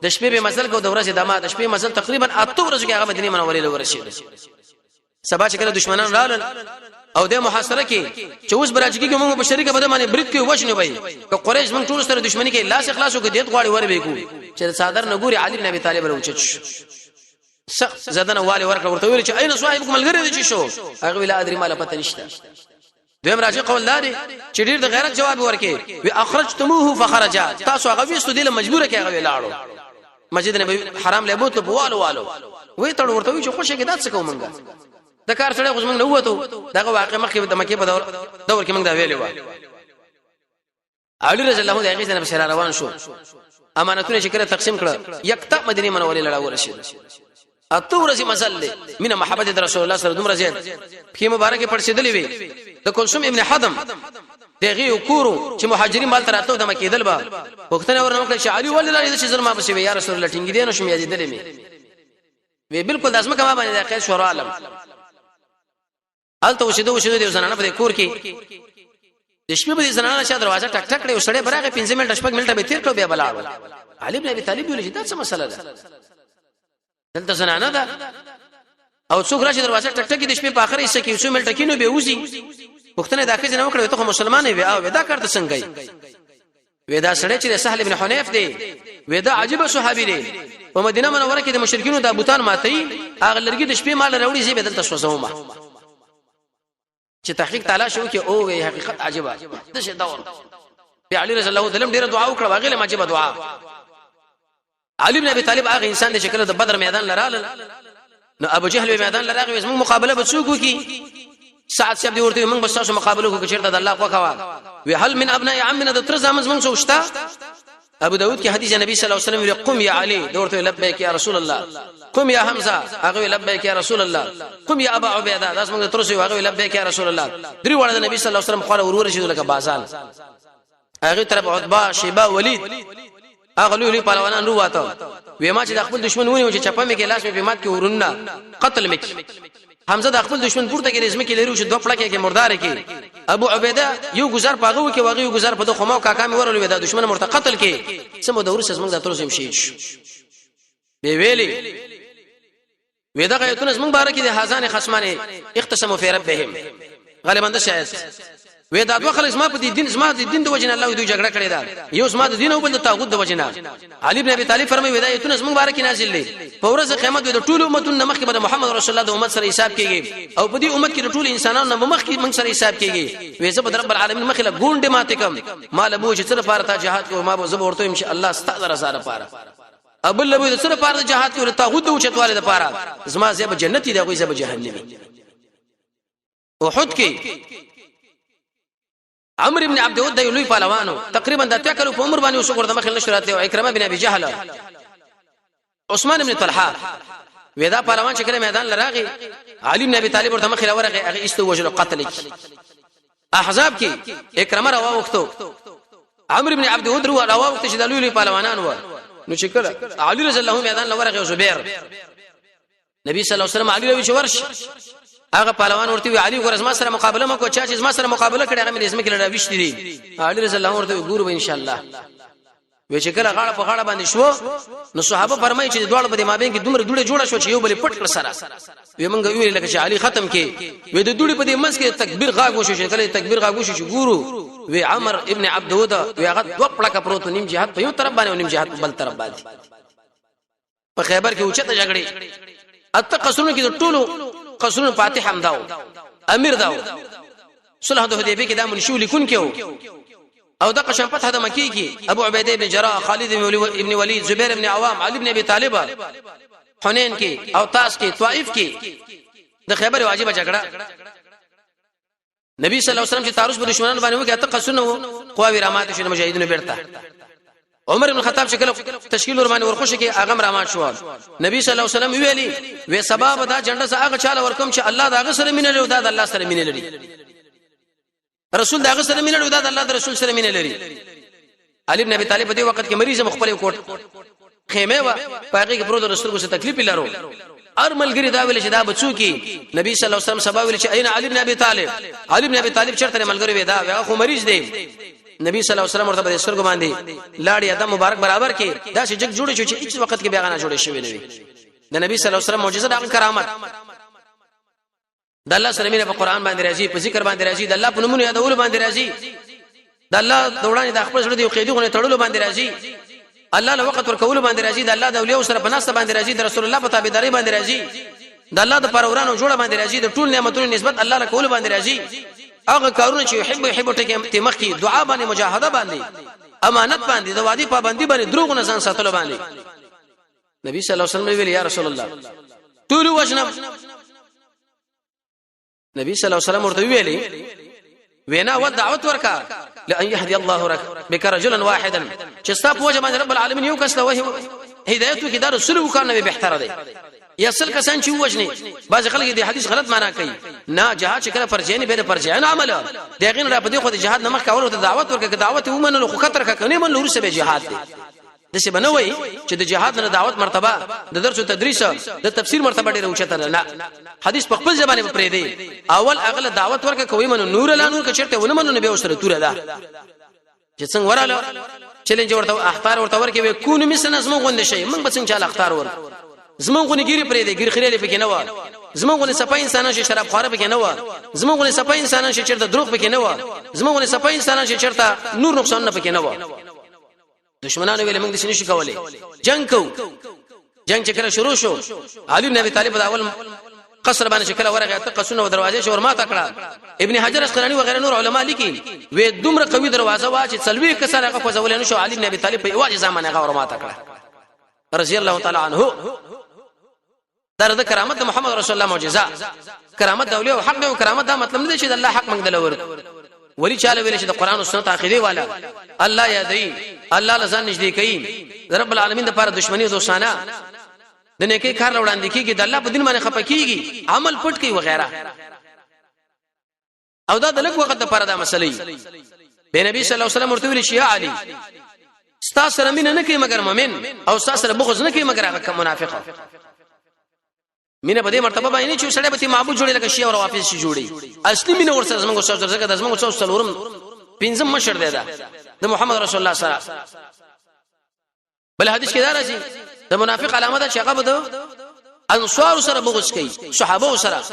د شپې به مزل کو، د ورځې دما د شپې مزل، تقریبا اته ورځې کې هغه مدینه منورې له ورسید. سبا چې کله دشمنان رالل او د محاصره کې چې اوس براج کې موږ په شریکه بده باندې برید کې وښنه وي، که قریش موږ ټول سره دښمنی کې لاس خلاصو کې دیت غواړي ور به کو، چې صادر نګوري علي بن ابي طالب راوچت سخت زدنه والي ورکړ. ورته ویل چې اين صاحبکم، ملګری دي چې شو؟ هغه ویل ادري، مال پته نشته. دویم راځي قول لري چې ډیر د غیرت جواب ورکې، وی اخرجتموه فخرج، تاسو هغه ویستو دله مجبور کې هغه لاړو مسجد نبوي حرام له بوتلو په والو والو وی تړ. ورته وی چې خوشې کې دا څه کوم، مونږه د کار سره خو موږ نه وته. دغه واقع مخکې د مکه په دور دور کې موږ دا ویلې و. علي رضی الله عنه هغه نه سره روان شو، امانتونه چې کله تقسیم کړه، یکتا مدینه منورې لړا ورسید. اته ورځې مزل دی، مینه محبت د رسول الله سره دومره زیات پخې مبارکه پړسیدلې وي. د کلثوم ابن حدم دغه کورو چې مهاجرین مال تر اتو د مکیدل با پښتنه ورنه وکړه چې علي ولې لري چې ظلم په شوی؟ یا رسول الله، ټینګ دی نو شم یادېدلې مې وی، بالکل د ازمکه ما باندې د قید شورا عالم. الته وشیدو وشیدو د زنانه په کور کې د شپې په زنانه چې دروازه ټک ټک کړې او سړی براغه 15 منټه شپږ منټه به تیر کړو بیا بلاړو. علي بن ابي طالب ویل چې دا څه مسله ده، دلته زنانه ده او څوک راشي دروازه ټک ټک د شپې په اخر حصہ کې څو منټه کینو به وځي. پښتنه دا ښځه نه وکړه، ته خو مسلمان وي او دا کار ته څنګه وي؟ دا سړی چې سهل ابن حنیف دی، وې دا عجیب صحابي دی. په مدینه منوره کې د مشرکینو د بوتان ماتي، هغه لرګي د شپې مال راوړي، زی بدل تاسو زومه چې تحقیق تعالی شو کې او وی حقیقت عجیبه د شه دور. بیا علی رضی الله تعالی ډیره دعا وکړه، واغله ما عجیبه دعا. علي بن ابي طالب هغه انسان دی چې کله د بدر میدان لراله، نو ابو جهل میدان لراغه، زموږ مقابله به څوک وکي؟ سعد صاحب دی ورته، موږ به تاسو مقابله وکړو چیرته د الله خوخه وا وی. هل من ابناء عمنا، د تر زامن زموږ څوک شته؟ ابو داود کې حدیث نبی صلی الله علیه وسلم وی قم یا علی، دورته لبیک یا رسول الله، قم یا حمزه، هغه لبیک یا رسول الله، قم یا ابا عبیده، داس موږ تر څو، هغه لبیک یا رسول الله. درې وړه د نبی صلی الله علیه وسلم خو ورور شي لکه بازان. هغه طرف عتبه، شیبه، ولید، هغه لوی لوی پهلوانان وروته. وې ما چې د خپل دشمن ونیو چې چپه مې کې لاس مې په مات کې ورونه قتل مې کې. حمزه د خپل دشمن پورته کې رزمه کې لري چې دوه پړکه کې مردار کې. ابو عبیده یو گزار پاغه کې واغې، یو گزار په دغه خمو کاکا مې ورولې، دا دشمن مرته قتل کې. سمو د ورسې زمونږ د ترسم شي به ویلي وې دغه ایتونه زمونږ باره کې د هزان خصمانه اختصموا فی ربهم غالبا د شاید. وې دا دوه خلک زما په دې دین، زما د دین د وجنه الله دوی جګړه کړې ده، یو زما د دین او بل د طاغوت د وجنه. علي بن ابي طالب فرمایي وې دا ایتونه زمونږ باره کې نازل دي. په ورځ قیامت د ټولو امتونو مخکې به محمد رسول الله د امت سره حساب کیږي، او په دې امت کې د ټولو انسانانو مخکې موږ سره حساب کیږي. وې زه به رب العالمین مخې له ګونډې ماته کم مال بو چې سره پاره تا جهاد کوم، ما به زه ورته ان شاء الله ستاسو رضا لپاره. ابل له د سره پاره جهاد کوي طاغوت د اوچتواله لپاره، زما زه به جنتی دی، غوي زه به جهنمی. احد کې عمرو ابن عبد ود لوی پهلوانو، تقریبا د 80 کلو په عمر باندې اوس ورته مخې نشرات او عکرمه بن ابي جهل، عثمان ابن طلحه. ودا پهلوان چې کله میدان لراغي، علي بن ابي طالب ورته مخې لورغه، هغه استو وجل قتل کی. احزاب کې اکرمه روا وختو، عمرو ابن عبد ود روا وخت چې د لوی لوی پهلوانان و. نو چې کله علي رضی الله میدان لورغه، زبیر، نبی صلی الله علیه وسلم علي لوي ورش، هغه پهلوان ورته وی علي ګور زما سره مقابله مکو، چا چې زما سره مقابله کړې هغه مې زما کې لړا وشتي دي. علي رضی الله ورته ګورو ان شاء الله. وی چې کله غاړه په غاړه باندې شو، نو صحابه فرمایي چې دواړو په دې مابین کې دومره دوړې جوړه شو چې یو بل پټ کړ سره. وی مونږ ویل لکه چې علي ختم کې. وی د دوړې په دې منځ کې تکبیر غاګ وشو، چې کله تکبیر غاګ وشو چې ګورو وی عمر ابن عبد ود، وی هغه دوه پړکه پروت، نیم جهاد په یو طرف باندې او نیم جهاد په بل طرف باندې. په خیبر کې اوچته جګړې، اته قصرونو کې د ټولو قصرونو فاتح هم داو، امیر داو. صلح د حدیبیه کې دا منشي لیکون کې او د قشم فتح د مکی کې ابو عبیده ابن جراح، خالد ابن ولید، زبیر ابن عوام، علی ابن ابي طالب، حنین کې او تاس کې، طائف کې، د خیبر واجب جګړه. نبی صلی الله علیه وسلم چې تعرض په دشمنانو باندې وکړ، اته قصونه قواوی رامات شو مجاهدینو. بیرته عمر بن خطاب شکل تشکیل ور باندې ورخوش کې هغه رامات شو. نبی صلی الله علیه وسلم ویلي وې سبب دا جنډه سره هغه چاله ورکم چې الله دا غسر مینه لري او دا د الله سره مینه لري، رسول دا غسر مینه لري او دا د الله د رسول سره مینه لري. علي بن ابي طالب په دې وخت کې مریض، مخبل کوټ خیمه وا پاګه کې پروت، رسول کو څه تکلیف لرو. ار ملګری دا ویل چې دا بچو کی. نبی صلی الله علیه وسلم سبا ویل چې اين علي بن ابي طالب، علي بن ابي طالب چرته؟ ملګری وی دا خو مریض دی. نبی صلی الله علیه وسلم ورته په سترګو باندې لاړې ادم مبارک برابر کې دا چې جګ جوړ شو چې هیڅ وخت کې بیا نه جوړ شوی نه وي. د نبی صلی الله علیه وسلم معجزه، دا کرامت، د الله سره مینه په قران باندې راځي، په ذکر باندې راځي، د الله په نومونو یادولو باندې راځي، د الله د وړاندې د خپل زړه دی قیدی غونه تړلو باندې راځي، الله له وخت ورکولو باندې راځي، د الله د اولیاء سره په ناسته باندې راځي، د رسول الله په تابعداري باندې راځي، د الله د پرورانو جوړه باندې راځي، د ټول نعمتونو نسبت الله له کولو باندې راځي، هغه کارونه چې يحب يحب ټکی ته مخ کی، دعا باندې، مجاهده باندې، امانت باندې، د وادي پابندي باندې، دروغ نه ځان ساتلو باندې. نبی صلی الله علیه وسلم ویل یا رسول الله ټول وجنم. نبی صلی الله علیه وسلم ورته ویلي وینا و دعوت ورکا لئن يهدي الله رك بك رجلا واحدا، چې ستا په وجه باندې رب العالمین یو کس له وحی هدایت کې دا رسول وکړ نبی بهتره دی یا سل کسان چې وجني. بعض خلک دې حدیث غلط معنا کوي. نه، جهاد چې کله فرض عین به فرض عین عمل دی غین را پدې، خو د جهاد نه مخ کول ته دعوت ورکړه، دعوت ومنلو خو خطر کنه منلو ورسره به جهاد دی. د څه بنوي چې د جهاد نه دعوت مرتبه، د درس او تدریس د تفسیر مرتبه ډیره اوچته نه. حدیث په خپل زبانه پرې دی. اول اغله دعوت ورکه کوي منو نور لا نور، کچرته ونه منو نو به وسره توره ده چې څنګه وراله چیلنج ورته اختار ورته ورکه وي کون مثل زمون غوند شي. موږ به څنګه چاله اختار ور؟ زمون غونې ګيري پرې دی، ګیر خريلې پکې نه و. زمون غونې صفه انسانان چې شراب خواره پکې نه و. زمون غونې صفه انسانان چې چیرته دروغ پکې نه و. زمون غونې صفه انسانان چې چیرته نور نقصان نه پکې نه و. دشمنانو ویل موږ دې نشو کولای، جنگ کو. جنگ چې کله شروع شو، علي بن ابي طالب د اول قصر باندې چې کله ورغی، ته قصونه او دروازې شو ورماته کړه. ابن حجر عسقلاني وغیرہ نور علما لیکي، وې دومره قوي دروازه وا چې څلوي کسان هغه خوځول نه شو. علي بن ابي طالب په یوازې ځان باندې هغه ورماته کړه رضی الله تعالی عنه. دا د کرامت د محمد رسول الله معجزه، کرامت د اولیاء او حق دی. او کرامت دا مطلب نه دی چې د الله حق موږ دلور ولی چاله ویل چې د قران او سنت عقیده والا الله یادوي، الله لزان نږدې کوي، رب العالمین د پاره دښمنی او دوستانه د نیکی کار وړاندې کیږي، د الله په دین باندې خپه کیږي، عمل پټ کوي وغیرہ. او دا د لږ وخت لپاره دا مسلې به نبی صلی الله علیه وسلم ورته ویل شي، علي ستا سره مینه نه کوي مګر مؤمن، او ستا سره بغض نه کوي مګر هغه منافق. مینه په دې مرتبه باندې چې سړی به معبود جوړي لکه شیعه او روافض شي جوړي. اصلي مینه ورسره زمونږ استاد ځکه د زمونږ استاد څلورم پنځم مشر دی دا د محمد رسول الله سره. بل حدیث کې دا راځي، د منافق علامه ده چې هغه به د انصار سره بغض کوي، صحابه سره.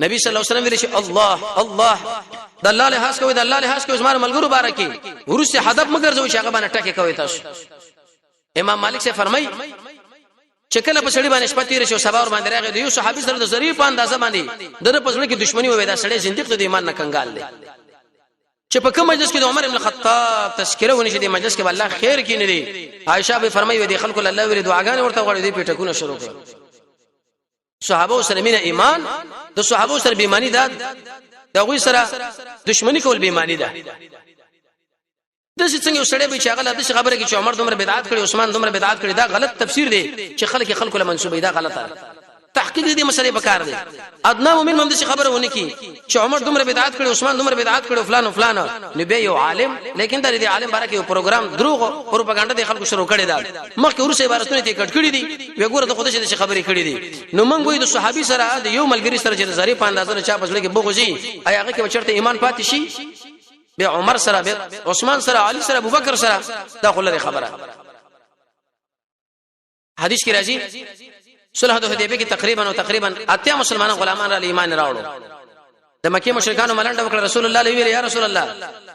نبی صلی الله علیه وسلم ویل چې الله الله، د الله له خاص کوي، د الله له خاص کوي، زماره ملګرو بارکه ورسته هدف مګر زو چې هغه باندې ټکه کوي تاسو. امام مالک سے فرمای چې کله په سړي باندې شپه تیر شو، سبا ور باندې راغی، د یو صحابي سره د ظریف په اندازه باندې د په زړه کې دښمنی وې، دا سړی زنديق د ایمان نه کنګال دی. چې په کوم مجلس کې د عمر ابن خطاب تذکره ونی شي، د مجلس کې الله خیر کې نه دی. عائشه به فرمایي، د خلکو الله ویلي دعاګانې ورته غواړي، دې پیټکونه شروع کړ. صحابه سره مینه ایمان، د صحابه سره بېمانی ده، د غوی سره دښمنی کول بېمانی ده. د څه څنګه سړی به چې هغه د خبره کې چې عمر دومره بدعت کړي، عثمان دومره بدعت کړي، دا غلط تفسیر دی چې خلک خلکو له منسوبې، دا غلطه ده. تحقیق دې مسلې پکار دی. ادنا مؤمن هم دې خبره ونه کی چې عمر دومره بدعت کړي، عثمان دومره بدعت کړي، فلان او فلان. نو به یو عالم، لیکن دا دې عالم بارکه یو پروګرام دروغ پروپاګاندا د خلکو شروع کړي، دا مخکې ورسې عبارتونه ته کټ کړي دي. وګوره د خدای چې خبرې کړي دي. نو موږ وایو د صحابي سره، د یو ملګری سره چې زری په اندازه چا پسله کې بغوزي، آیا هغه کې چرته ایمان پاتې شي؟ به عمر سره، به عثمان سره، علي سره، ابوبکر سره، دا خو لري خبره. حدیث کې راځي، صلح د حدیبیه کې تقریبا او تقریبا اتیا مسلمانان غلامان را ایمان راوړو. د مکه مشرکانو ملنډه وکړه، رسول الله ویل، یا رسول الله،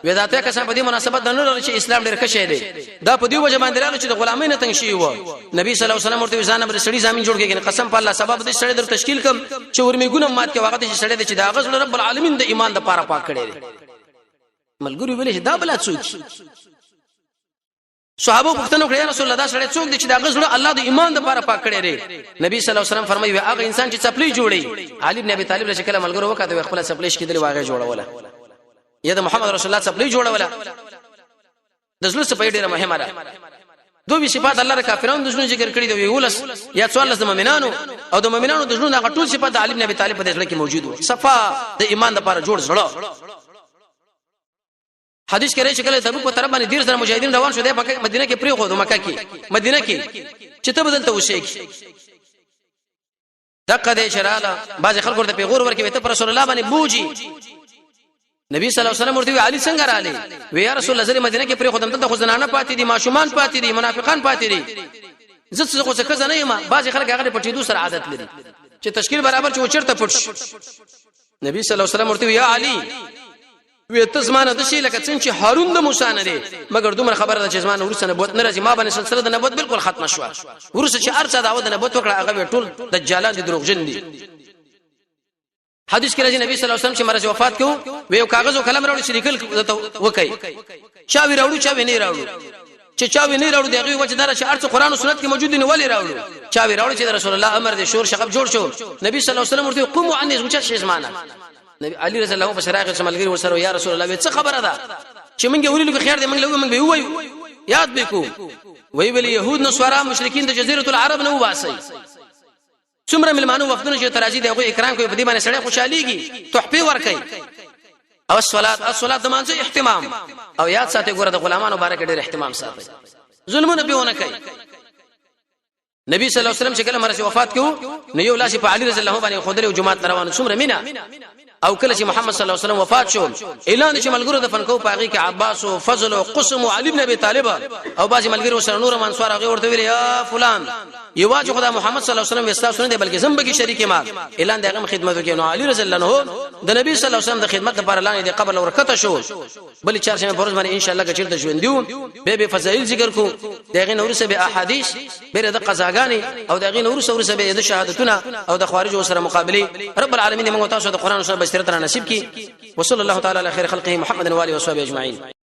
ودا ته کسان په دې مناسبت د نور چې اسلام ډېر ښه شی دی، دا په دې وجه باندې راغلو چې د غلامۍ نه تنگ شي وو. نبی صلی الله علیه وسلم ورته ځان بر سړي زامین جوړ کړي، قسم په الله سبب دې سړي در تشکیل کم چې ورمیګونه مات کې واغته چې سړي دې چې دا غزل رب العالمین د ایمان د پاره پاک کړي. ملګری ویل چې دا بلا څوک؟ صحابه پوښتنه وکړه، یا رسول الله، دا سړی څوک دی چې دا غزړه الله د ایمان د لپاره پاک کړی دی؟ نبی صلی الله علیه وسلم فرمایي، هغه انسان چې څپلې جوړي. علي بن ابي طالب له شکل ملګرو وکړه، خپل څپلې شکیدلې واغې جوړوله، یا د محمد رسول الله څپلې جوړوله. د زړه صفای ډیره مهمه ده. دوی صفات الله د کافرانو د زړه ذکر کړی دی، ولس یا څوالس د مؤمنانو، او د مؤمنانو د زړه هغه ټول صفات د علي بن ابي طالب په زړه کې موجود وو، صفا د ایمان لپاره جوړ زړه. حدیث کې راځي چې کله تبوک په طرف باندې ډیر سره مجاهدین روان شو، د مدینه کې پریخو، د مکه کې مدینه کې چې ته بدلته وشي دغه دې شراله. بعض خلکو ورته پیغور ورکوي، ته پر رسول الله باندې بوجي. نبی صلی الله علیه وسلم ورته علي څنګه رااله؟ وی یا رسول الله، زری مدینه کې پرې خدام دلته خو زنانه پاتې دي، ماشومان پاتې دي، منافقان پاتې دي، زه څه خو څه نه یم. بعض خلک هغه پټېدو سره عادت لري چې تشکیل برابر چې چرته پټ شي. نبی صلی الله علیه وسلم ورته یا علي، وی ته زمانه د شي لکه څنګه چې هارون د موسی نه دی، مګر دومره خبره ده چې زمانه ورسره نبوت نه راځي، ما باندې سلسله د نبوت بالکل ختمه شوه. ورسره چې ارڅه دعوت د نبوت وکړه، هغه ټول دجالان دي، دروغجن دي. حدیث کې راځي، نبی صلی الله علیه وسلم چې مرز وفات کو، وی یو کاغذ او قلم راوړي چې لیکل وکي. چا وی راوړو، چا وی نه راوړو. چې چا وی نه راوړو، دغه وجه دار چې ارڅ قرآن او سنت کې موجود دي، ولې راوړو؟ چا وی راوړو چې رسول الله امر دې، شور شغب جوړ شو. نبی صلی الله علیه وسلم ورته قوموا عني، زوچا شي زمانہ. نبی علی رضی الله عنه په راغی چې ملګری ورسره، یا رسول الله، څه خبره ده چې مونږ ویلو خیر دې، مونږ له مونږ به وایو یاد به کو. وی ویل يهود نصارا مشرکین د جزیره العرب نه وباسي، څومره ملمانو وفدونه چې ترازی دی هغه اکرام کوي، په دې باندې سړی خوشحاليږي، تحفه ورکوي. او الصلاه الصلاه د مانځه اهتمام او یاد ساتي. ګوره د غلامانو بارک ډېر اهتمام ساتي، ظلمونه به ونه کوي. نبی صلی الله علیه وسلم چې کله مرسي وفات کړو، نو یو لاس په علی رضی الله باندې خودل او جمعه روان، څومره مینا. او کله چې محمد صلی الله علیه وسلم وفات شو، اعلان چې ملګرو دفن کو، پاغي کې عباس او فضل او قسم او علی بن ابي طالب او بعضی ملګرو سره نور منصور، هغه ورته ویل، یا فلان، یواځې خدا محمد صلی الله علیه وسلم وستا سره دی، بلکې زم به شریک ما اعلان دغه خدمت وکړي. نو علی رضی الله عنه د نبی صلی الله علیه وسلم د خدمت لپاره لاندې د قبر ورکته شو. بل چارشنبه پرځ باندې ان شاء الله کچیر د ژوند دیو به فضایل ذکر کو، دغه نور سه به احادیث به د قضاګان. غزاګانې او د غین ورسره ورسره به د شهادتونه او د خوارج سره مقابله. رب العالمین موږ تاسو د قران سره بصیرت را نصیب کړي. وصلی الله تعالی علی خیر خلقه محمد و علیه وصحبه اجمعین.